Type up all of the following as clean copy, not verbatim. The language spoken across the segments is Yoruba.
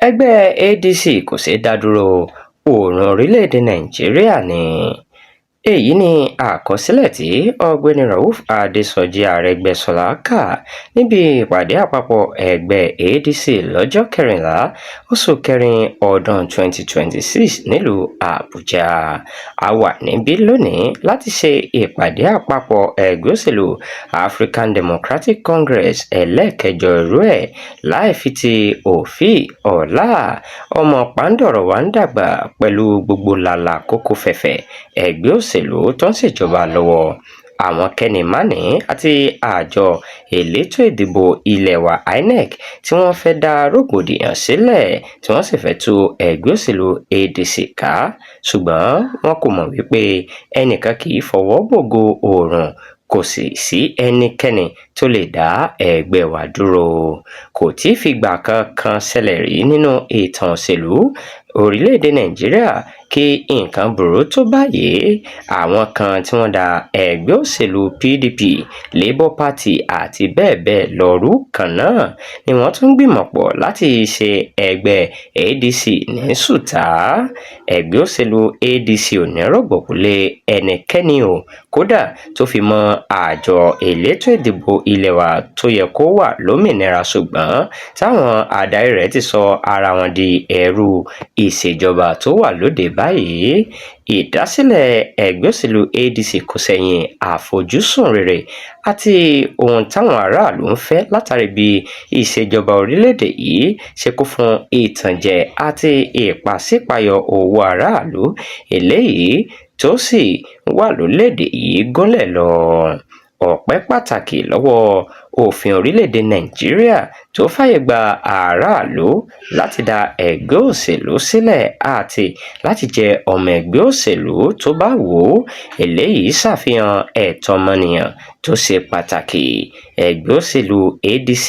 Ẹgbẹ́ ADC kò ṣeé dá dúró, oòrùn orílẹ̀-èdè Nàìjíríà ni. Èyí ni àkọsílẹ̀ tí Ọ̀gbẹ́ni Rauf Adésọjí Arẹ́gbẹ́ṣọlá kà níbi ìpàdé àpapọ̀ ẹgbẹ́ ADC lọ́jọ́ 14, oṣù kẹrin ọdún-un 2026 nílùú Àbújá. A wà níbí lónìí láti ṣe ìpàdé àpapọ̀ ẹgbẹ́ òṣèlú African Democratic Congress ẹlẹ́ẹ̀kẹjọ irú ẹ̀ láì fi ti òfíì ọlá ọmọ pàǹdọ̀rọ̀ wa ń dàgbà pẹ̀lú gbogbo làálàá koko fẹ̀fẹ̀ ẹgbẹ́ òṣèlú tó ń ṣèjọba lọ́wọ́, àwọn kẹ́ni-mání àti àjọ elétò ìdìbò ilé wa INEC tí wọ́n fẹ́ẹ́ dá rògbòdìyàn sílẹ̀ tí wọ́n sì fẹ́ẹ́ tú ẹgbẹ́ òṣèlú ADC ká, ṣùgbọ́n wọn kò mọ̀ wípé ẹnìkan kì í fọwọ́ bọ̀gọ̀ oòrùn, kò sì sí ẹnikẹ́ni tó lè dá ẹgbẹ́ wa dúró. Kò tí ì fìgbà kankan ṣẹlẹ̀ rí nínú ìtàn òṣèlú orílẹ̀-èdè Nàìjíríà kí nǹkan burú tó báyìí. Àwọn kan tí wọ́n dá ẹgbẹ́ òṣèlú PDP, Labour Party àti bẹ́ẹ̀ bẹ́ẹ̀ lọ rú kan náà ni wọ́n tún gbìmọ̀pọ̀ láti ṣe ẹgbẹ́ ADC ní ṣùtá. Ẹgbẹ́ òṣèlú ADC ò ní rọ̀gbọ̀kú lé ẹnikẹ́ni o, kódà tó fi mọ́ àjọ elétò ìdìbò ilé wa tó yẹ kó wà lómìnira, ṣùgbọ́n táwọn adarí rẹ̀ ti sọ ara wọn di ẹrú ìṣèjọba tó wà lóde báyìí. Ìdásílẹ̀ ẹgbẹ́ òṣèlú ADC kò ṣẹ̀yìn àfojúsùn rere àti ohun táwọn aráàlú ń fẹ́ látàrí bí ìṣèjọba orílẹ̀-èdè yìí ṣe kún fún ìtànjẹ àti ìpàsípààyọ owó aráàlú eléyìí tó sì wà lórílẹ̀-èdè yìí gúnlẹ̀ lọ. Ọpẹ́ pàtàkì lọ́wọ́ òfin orílẹ̀-èdè Nàìjíríà tó fààyè gba aráàlú láti dá ẹgbẹ́ òṣèlú sílẹ̀ àti láti jẹ́ ọmọ ẹgbẹ́ òṣèlú tó bá wù ú. Eléyìí ṣàfihàn ẹ̀tọ́ ọmọnìyàn tó ṣe pàtàkì. Ẹgbẹ́ òṣèlú ADC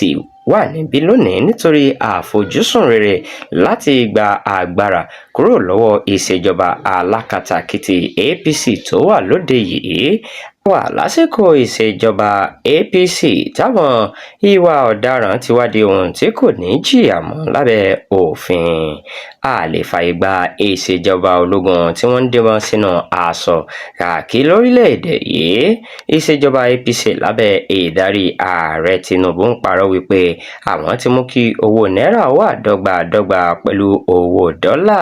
wà níbí lónìí nítorí àfojúsùn rere láti gba agbára kúrò lọ́wọ́ ìṣèjọba alákatakítí APC tó wà lóde yìí. Wà lásìkò ìṣèjọba APC táwọn ìwà ọ̀daràn ti wá di ohun tí kò ní jìyà mọ́ lábẹ́ òfin. A lè fààyè gba ìṣèjọba ológun tí wọ́n ń díbọ́n sínú aṣọ káàkiri lórílẹ̀-èdè yìí. Ìṣèjọba APC lábẹ́ ìdarí Ààrẹ Tinubu ń parọ́ wípé àwọn ti mú kí owó náírà wà dọ́gba-dọ́gba pẹ̀lú owó dọ́là.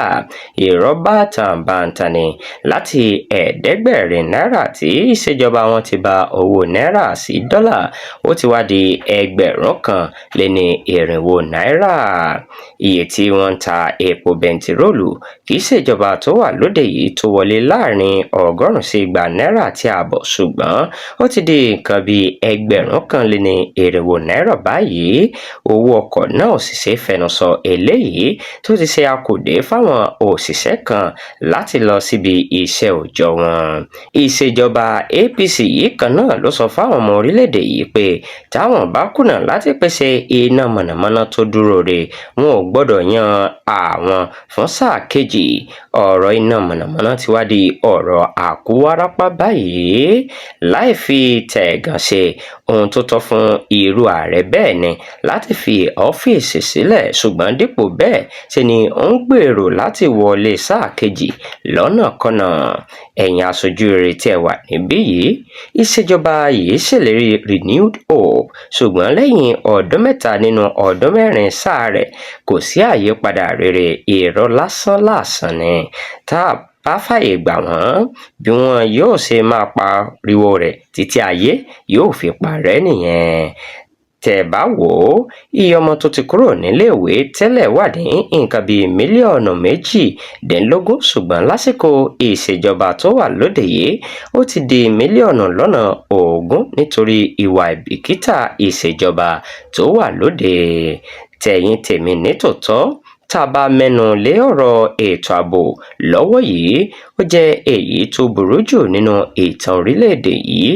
Irọ́ bàǹtàbanta ni. Láti 700 náírà tí ìṣèjọba wọn ti bá owó náírà sí dọ́là, ó ti wá di 1024 náírà. Iye tí wọ́n ń ta epo bẹntiróòlù kì í ṣèjọba tó wà lóde yìí tó wọlé láàrin 100 sí 200 náírà àti ààbọ̀, ṣùgbọ́n ó ti di nǹkan bíi 1024 náírà báyìí. Owó ọkọ̀ náà ò sì ṣeé fẹnu sọ, eléyìí tó ti ṣe akùdé fáwọn òṣìṣẹ́ kan láti lọ síbi iṣẹ́ òòjọ́ wọn. Ìṣèjọba APC yìí kan náà ló sọ fáwọn ọmọ orílẹ̀-èdè yìí pé táwọn bá kùnà láti pèsè iná mọ̀nàmọ́ná tó dúró re, wọn ò gbọ́dọ̀ yan àwọn fún sáà kejì. Ọ̀rọ̀ iná mọ̀nàmọ́ná ti wá di ọ̀rọ̀ àkúwárapá báyìí. Láì fi tẹ̀gàn ṣe, ohun tó tọ́ fún irú ààrẹ bẹ́ẹ̀ ni láti fi ọ́fíìsì sílẹ̀, ṣùgbọ́n dípò bẹ́ẹ̀ ṣe ni ó ń gbèrò láti wọlé sáà kejì lọ́nàkọnà. Ẹ̀yin aṣojú rere tí ẹ wà níbí yìí, ìṣèjọba yìí ṣèlérí renewed hope, ṣùgbọ́n lẹ́yìn ọdún 3 nínú ọdún 4 sáà rẹ̀, kò sí àyípadà rere. Irọ́ lásán-làsàn ni. Tá a bá fààyè gbà wọ́n, bí wọn yóò ṣe máa pariwo rẹ̀ títí ayé yóò fi parẹ́ nìyẹn. Tẹ́ ẹ bá wò ó, iye ọmọ tó ti kúrò níléèwé tẹ́lẹ̀ wà ní nǹkan bíi mílíọ̀nù 18, ṣùgbọ́n lásìkò ìṣèjọba tó wà lóde yìí, ó ti di mílíọ̀nù lọ́nà 20 nítorí ìwà àìbìkítà ìṣèjọba tó wà lóde. Tẹ̀yin tèmi ní tòótọ́, tá a bá mẹ́nu lé ọ̀rọ̀ ètò ààbò lọ́wọ́ yìí, ó jẹ́ èyí tó burú jù nínú ìtàn orílẹ̀-èdè yìí.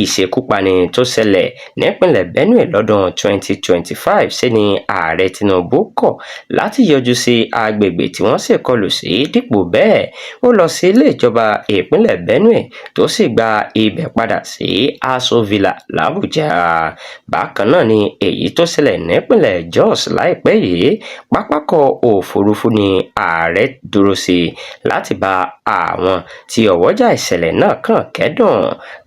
Ìṣekúpani tó ṣẹlẹ̀ nípínlẹ̀ Benue lọ́dún 2025, ṣe ni Ààrẹ Tinubu kọ̀ láti yọjú sí agbègbè tí wọ́n ṣèkọlù sí. Dípò bẹ́ẹ̀, ó lọ sí ilé ìjọba ìpínlẹ̀ Benue, tó sì gba ibẹ̀ padà sí Aso Villa làbújá. Bákan náà ni èyí tó ṣẹlẹ̀ nípínlẹ̀ Jos láìpẹ́ yìí, pápákọ̀ òfurufú ní ààrẹ dúró sí láti bá àwọn tí ọwọ́jà ìṣẹ̀lẹ̀ náà kàn kẹ́dùn.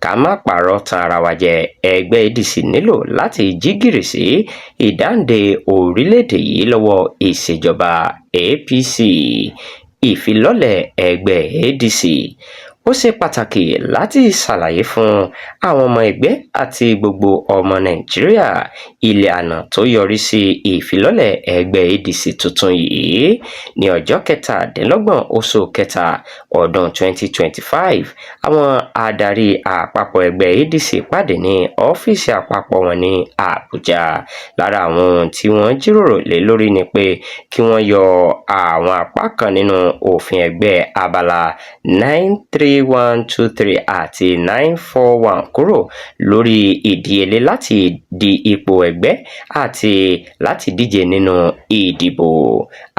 Ká má parọ́ tan ara wa jẹ, ẹgbẹ́ ADC nílò láti jí gìrì sí ìdáǹdè orílẹ̀-èdè yìí lọ́wọ́ ìṣèjọba APC. Ìfilọ́lẹ̀ ẹgbẹ́ ADC: ó ṣe pàtàkì láti ṣàlàyé fún àwọn ọmọ ẹgbẹ́ àti gbogbo ọmọ Nàìjíríà ìlànà tó yọrí sí ìfilọ́lẹ̀ ẹgbẹ́ ADC tuntun yìí. Ní ọjọ́ 27 oṣù kẹta ọdún 2025, àwọn adarí àpapọ̀ ẹgbẹ́ ADC pàdé ní ọ́fíìsì àpapọ̀ wọn ní Àbújá. Lára àwọn ohun tí wọ́n jíròrò lé lórí ni pé kí wọ́n yọ àwọn apá kan nínú òfin ẹgbẹ́, abala 93123 àti 941 kúrò lórí ìdíyelé láti di ipò ẹgbẹ́ àti láti díje nínú ìdìbò.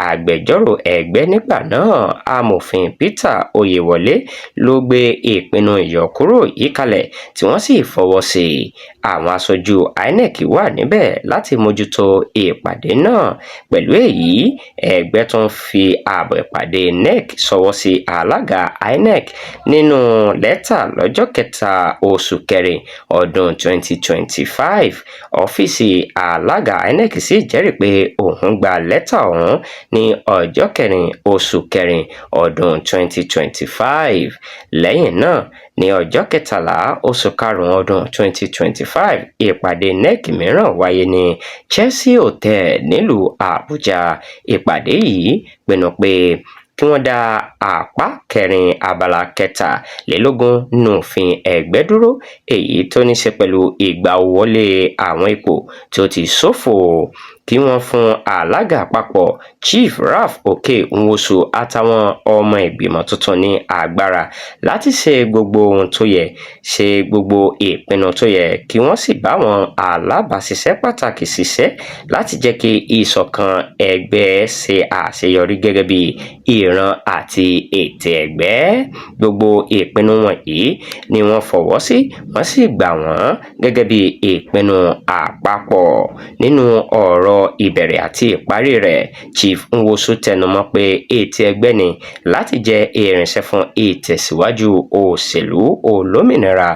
Agbẹjọ́rò ẹgbẹ́ nígbà náà, Amòfin Peter Oyewole, ló gbé ìpinnu ìyọkúrò yìí kalẹ̀ tí wọ́n sì fọwọ́ sí i. Àwọn aṣojú INEC wà níbẹ̀ láti mójútó ìpàdé náà. Pẹ̀lú èyí, ẹgbẹ́ tún fi àbọ̀ ìpàdé NEC ṣọwọ́ sí alága INEC nínú lẹ́tà lọ́jọ́ 3 oṣù kẹrin ọdún 2025. Ọ́fíìsì alága INEC sì jẹ́rìí pé òun gba lẹ́tà ọ̀hún ní ọjọ́ 4 oṣù kẹrin ọdún 2025. Lẹ́yìn náà, ní ọjọ́ 13 oṣù karùn-ún ọdún 2025, ìpàdé NEC mìíràn wáyé ní Chelsea Hotel nílùú Àbújá. Ìpàdé yìí pinnu pé kí wọ́n dá apá kẹrin abala 23 nínú òfin ẹgbẹ́ dúró, èyí tó ní í ṣe pẹ̀lú ìgbawọlé àwọn ipò tí ó ti ṣófo, kí wọ́n fún alága àpapọ̀ Chief Raph Okey Nwosu àtàwọn ọmọ ìgbìmọ̀ tuntun ní agbára láti ṣe gbogbo ohun tó yẹ, ṣe gbogbo ìpinnu tó yẹ, kí wọ́n sì báwọn alábàáṣiṣẹ́ pàtàkì ṣiṣẹ́ láti jẹ́ kí ìṣọ̀kan ẹgbẹ́ ṣe àṣeyọrí gẹ́gẹ́ bí ìran àti ète ẹgbẹ́. Gbogbo ìpinnu wọ̀nyí ni wọ́n fọwọ́ sí, wọ́n sì gbà wọ́n gẹ́gẹ́ bí ìpinnu àpapọ̀. Nínú ọ̀rọ̀ ìbẹ̀rẹ̀ àti ìparí rẹ̀, Chief Nwosu tẹnumọ́ pé ète ẹgbẹ́ ní láti jẹ́ irinṣẹ́ fún ìtẹ̀síwájú òṣèlú olómìnira,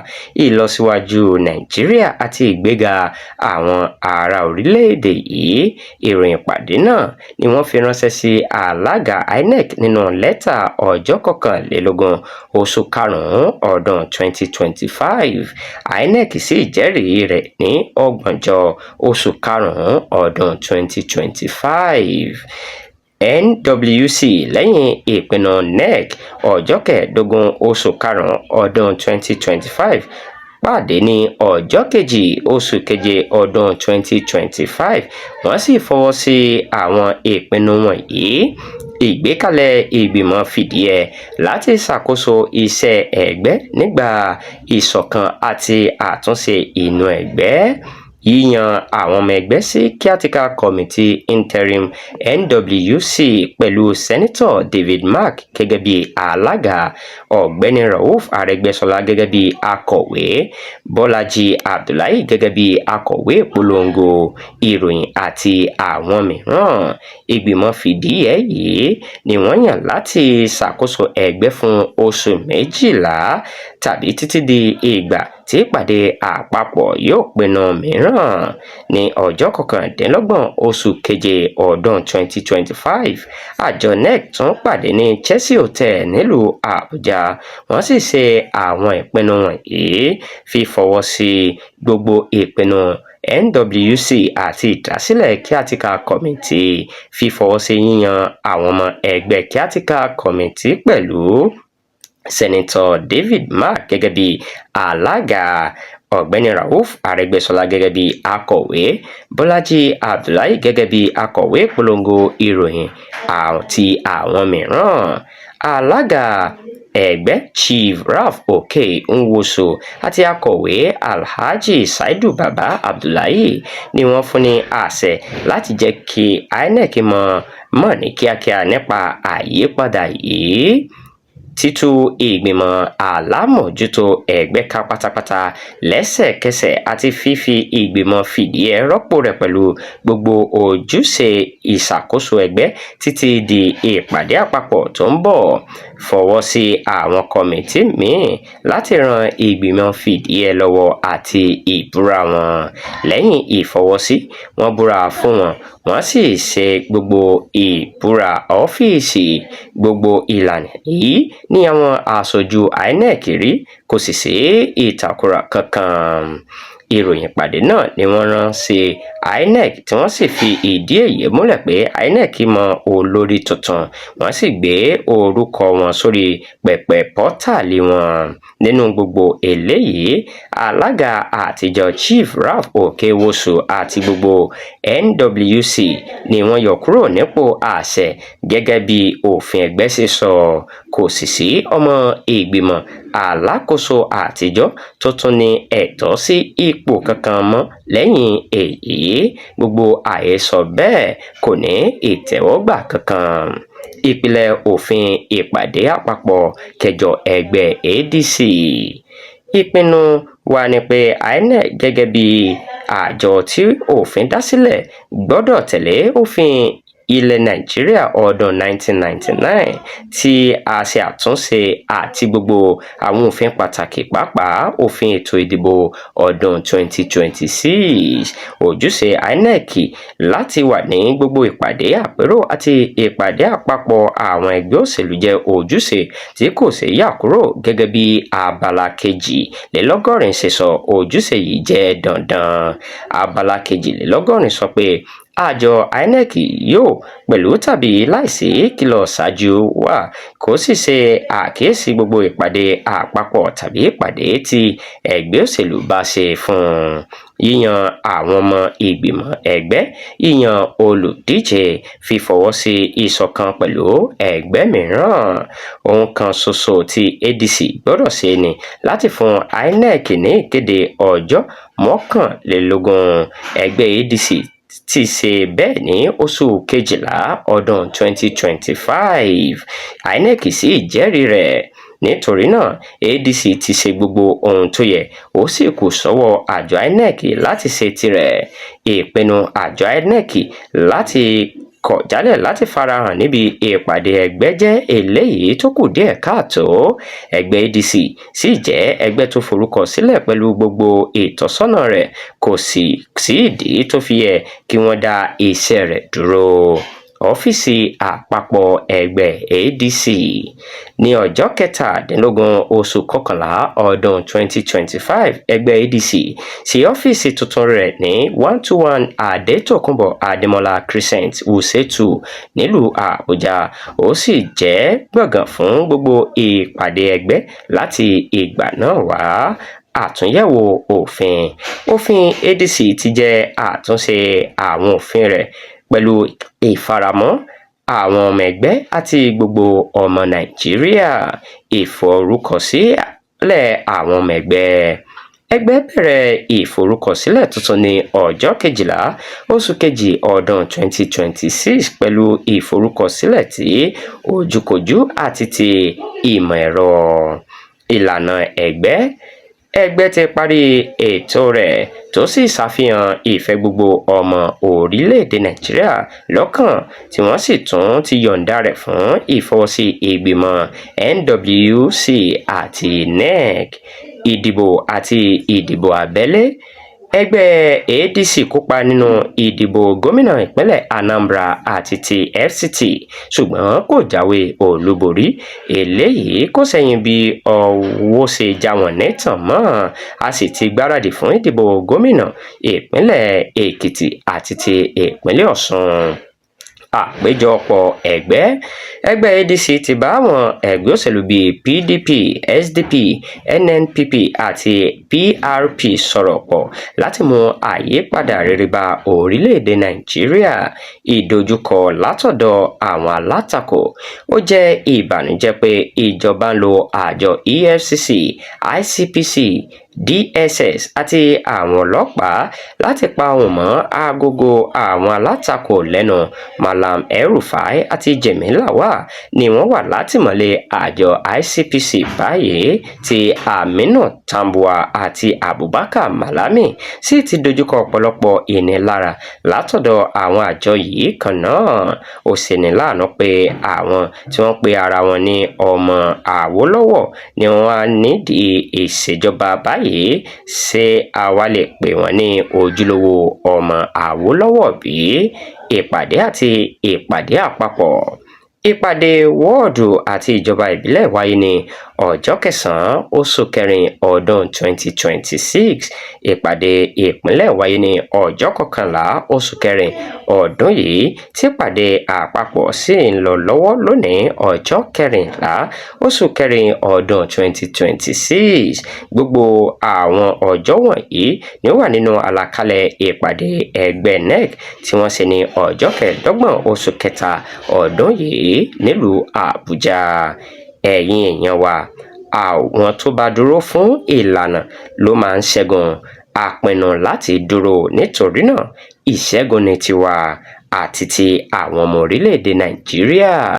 ìlọsíwájú Nàìjíríà àti ìgbéga àwọn ará orílẹ̀-èdè yìí. Ìròyìn ìpàdé náà ni wọ́n fi ránṣẹ́ sí alága INEC nínú lẹ́tà ọjọ́ 21 oṣù karùn-ún ọdún 2025. INEC sì jẹ́rìí rẹ̀ ní 30 oṣù karùn-ún ọdún 2025. NWC: lẹ́yìn ìpinnu NEC, ọjọ́ 15 oṣù karùn-ún ọdún 2025 pàdé ní ọjọ́ 2 oṣù keje ọdún 2025, wọ́n sì fọwọ́ sí àwọn ìpinnu wọ̀nyí: ìgbékalẹ̀ ìgbìmọ̀ fìdíhẹẹ́ láti ṣàkóso iṣẹ́ ẹgbẹ́ nígbà ìṣọ̀kan àti àtúnṣe inú ẹgbẹ́, yíyan àwọn ọmọ ẹgbẹ́ sí Caretaker Committee Interim NWC pẹ̀lú Sẹ́nitọ̀ David Mark gẹ́gẹ́ bí alága, Ọ̀gbẹ́ni Rauf Arẹ́gbẹ́ṣọlá gẹ́gẹ́ bí akọ̀wé, Bọ́lájí Abdullahi gẹ́gẹ́ bí akọ̀wé ìpolongo ìròyìn àti àwọn mìíràn. Ìgbìmọ̀ fìdíhẹẹ́ yìí ni wọ́n yàn láti ṣàkóso ẹgbẹ́ fún oṣù 12 tàbí títí di ìgbà tí ìpàdé àpapọ̀ yóò pinnu mìíràn. Ní ọjọ́ 29 oṣù keje ọdún 2025, àjọ NEC tún pàdé ní Chelsea Hotel nílùú Àbújá, wọ́n sì ṣe àwọn ìpinnu wọ̀nyí: fífọwọ́ sí gbogbo ìpinnu NWC àti ìdásílẹ̀ Caretaker Committee, fífọwọ́ sí yíyan àwọn ọmọ ẹgbẹ́ Caretaker Committee pẹ̀lú Sẹ́nitọ̀ David Mark gẹ́gẹ́ bí alága, Ọ̀gbẹ́ni Rauf Arẹ́gbẹ́ṣọlá gẹ́gẹ́ bí akọ̀wé, Bọ́lájí Abdullahi gẹ́gẹ́ bí akọ̀wé ìpolongo ìròyìn àti àwọn mìíràn. Alága Ẹgbẹ́ Chief Ralph Okey Nwosu àti akọ̀wé Alhaji Saidu Baba Abdullahi ni wọ́n fún ní àṣẹ láti jẹ́ kí INEC mọ̀ ní kíákíá nípa àyípadà yìí, títú ìgbìmọ̀ alámòójútó ẹgbẹ́ ká pátápátá lẹ́sẹ̀kẹsẹ̀ àti fífi ìgbìmọ̀ fìdíhẹ rọ́pò rẹ̀ pẹ̀lú gbogbo ojúṣe ìṣàkóso ẹgbẹ́ títí di ìpàdé àpapọ̀ tó ń bọ̀, fọwọ́ sí àwọn kọ́mìtì míì láti ran ìgbìmọ̀ fìdíhẹ lọ́wọ́ àti ìbúra wọn. Lẹ́yìn ìfọwọ́sí, wọ́n búra fún wọn, wọ́n sì ṣe gbogbo ìbúra ọ́fíìsì. Gbogbo ìlànà yìí ní àwọn aṣojú INEC rí, kò sì sí ìtakùrọ̀ kankan. Ìròyìn ìpàdé náà ni wọ́n rán sí INEC, tí wọ́n sì fi ìdí èyí múlẹ̀ pé INEC mọ olórí tuntun, wọ́n sì gbé orúkọ wọn sórí pẹpẹ pọ́tàlì wọn. Nínú gbogbo eléyìí, alága àtijọ́ Chief Ralph Okey-Nwosu àti gbogbo NWC ni wọ́n yọ kúrò nípò àṣẹ gẹ́gẹ́ bí òfin ẹgbẹ́ ṣe sọ. Kò sì sí ọmọ ìgbìmọ̀ alákòóso àtijọ́ tó tún ní ẹ̀tọ́ sí ipò kankan mọ́ lẹ́yìn èyí. Gbogbo àhesọ bẹ́ẹ̀ kò ní ìtẹ́wọ́gbà kankan. Ìpìlẹ̀ òfin ìpàdé àpapọ̀ kẹjọ ẹgbẹ́ ADC. Ìpinnu wa ni pé INEC, gẹ́gẹ́ bí àjọ tí òfin dá sílẹ̀, gbọ́dọ̀ tẹ̀lé òfin ilẹ̀ Nàìjíríà ọdún 1999 tí a ṣe àtúnṣe àti gbogbo àwọn òfin pàtàkì, pàápàá òfin ètò ìdìbò ọdún 2026. Ojúṣe INEC láti wà ní gbogbo ìpàdé àpérò àti ìpàdé àpapọ̀ àwọn ẹgbẹ́ òṣèlú jẹ́ ojúṣe tí kò ṣeé yà kúrò gẹ́gẹ́ bí abala 82 ṣe sọ. Ojúṣe yìí jẹ́ dandan. Abala 82 sọ pé àjọ INEC yóò, pẹ̀lú tàbí láìsí ìkìlọ̀ ṣáájú, wá kó sì ṣe àkíyèsí gbogbo ìpàdé àpapọ̀ tàbí ìpàdé tí ẹgbẹ́ òṣèlú bá ṣe fún yíyan àwọn ọmọ ìgbìmọ̀ ẹgbẹ́, yíyan olùdíje, fífọwọ́ sí ìṣọ̀kan pẹ̀lú ẹgbẹ́ mìíràn. Ohun kan ṣoṣo tí ADC gbọ́dọ̀ ṣe ni láti fún INEC ní ìkéde ọjọ́ 21. Ẹgbẹ́ ADC ti ṣe bẹ́ẹ̀ ní oṣù kejìlá ọdún 2025, INEC sì jẹ́rìí rẹ̀. Nítorí náà, ADC ti ṣe gbogbo ohun tó yẹ, ó sì kù sọ́wọ́ àjọ INEC láti ṣe tirẹ̀. Ìpinnu àjọ INEC láti kọ̀ jálẹ̀ láti farahàn níbi ìpàdé ẹgbẹ́ jẹ́ eléyìí tó kù díẹ̀ káàtó. Ẹgbẹ́ ADC sì jẹ́ ẹgbẹ́ tó forúkọ sílẹ̀ pẹ̀lú gbogbo ìtọ́sọ́nà rẹ̀, kò sì sí ìdí tó fi yẹ kí wọ́n dá iṣẹ́ rẹ̀ dúró. Ọ́fíìsì àpapọ̀ ẹgbẹ́ ADC. Ní ọjọ́ 17 oṣù kọkànlá ọdún 2025, ẹgbẹ́ ADC sí ọ́fíìsì tuntun rẹ̀ ní 121 Adétòkunbọ̀ Adémọ́lá Crescent, Wuse 2, nílùú Àbújá. Ó sì jẹ́ gbọ̀ngàn fún gbogbo ìpàdé ẹgbẹ́ láti ìgbà náà wá. Àtúnyẹ̀wò òfin. Òfin ADC ti jẹ́ àtúnṣe àwọn òfin rẹ̀ pẹ̀lú ìfaramọ́ àwọn ọmọ ẹgbẹ́ àti gbogbo ọmọ Nàìjíríà. Ìforúkọsílẹ̀ àwọn ọmọ ẹgbẹ́. Ẹgbẹ́ bẹ̀rẹ̀ ìforúkọsílẹ̀ tuntun ní ọjọ́ 12 oṣù kejì ọdún 2026 pẹ̀lú ìforúkọsílẹ̀ tí ojúkójú àti ti ìmọ̀ ẹ̀rọ. Ìlànà ẹgbẹ́. Ẹgbẹ́ ti parí ètò rẹ̀ tó sì ṣàfihàn ìfẹ́ gbogbo ọmọ orílẹ̀-èdè Nàìjíríà lọ́kàn, tí wọ́n sì tún ti yọ̀ǹda rẹ̀ fún ìfọwọ́sí ìgbìmọ̀ NWC àti NEC. Ìdìbò àti ìdìbò abẹ́lé. Ẹgbẹ́ ADC kópa nínú ìdìbò gómìnà ìpínlẹ̀ Anambra àti ti FCT, ṣùgbọ́n kò jáwé olúborí. Eléyìí kò ṣẹ̀yìn bí ọwọ́ ṣe já wọn nítàn mọ́. A sì ti gbáradì fún ìdìbò gómìnà ìpínlẹ̀ Èkìtì àti ti ìpínlẹ̀ Ọ̀ṣun. Àpéjọpọ̀ ẹgbẹ́. Ẹgbẹ́ ADC ti bá àwọn ẹgbẹ́ òṣèlú bíi PDP, SDP, NNPP àti PRP sọ̀rọ̀ pọ̀ láti mú àyípadà rere bá orílẹ̀-èdè Nàìjíríà. Ìdojúkọ látọ̀dọ̀ àwọn alátakò. Ó jẹ́ ìbànújẹ́ pé ìjọba ń lo àjọ EFCC, ICPC, DSS àti àwọn ọlọ́pàá láti pa ohùn mọ́ agogo àwọn alátakò lẹ́nu. Mallam El-Rufai àti Jimi Lawal ni wọ́n wà látìmọ́lé àjọ ICPC báyìí, tí Aminu Tambuwal àti Abubakar Malami sì ti dojúkọ ọ̀pọ̀lọpọ̀ ìnilára látọ̀dọ̀ àwọn àjọ yìí kan náà. Ó ṣeni láàánú pé àwọn tí wọ́n pe ara wọn ní ọmọ Awólọ́wọ̀ ni wọ́n wà nídìí ìṣèjọba báyìí. Ṣé a wá lè pè wọ́n ní ojúlówó ọmọ Awólọ́wọ̀ bí? Ìpàdé àti ìpàdé àpapọ̀. Ìpàdé wọ́ọ̀dù àti ìjọba ìbílẹ̀ wáyé ní ọjọ́ kẹsàn-án oṣù kẹrin ọdún 2026. Ìpàdé ìpínlẹ̀ wáyé ní ọjọ́ 11 oṣù kẹrin ọdún yìí, tí ìpàdé àpapọ̀ sì ń lọ lọ́wọ́ lónìí, ọjọ́ 14 oṣù kẹrin ọdún 2026. Gbogbo àwọn ọjọ́ wọ̀nyí ni ó wà nínú àlàkalẹ̀ ìpàdé ẹgbẹ́ NEC tí wọ́n ṣe ní ọjọ́ 25 oṣù kẹta ọdún yìí nílùú Àbújá. Ẹ̀yin èèyàn wa, àwọn tó bá dúró fún ìlànà ló máa ń ṣẹ́gun. A pinnu láti dúró, nítorí náà ìṣẹ́gun ní tiwa àti ti àwọn ọmọ orílẹ̀-èdè Nàìjíríà.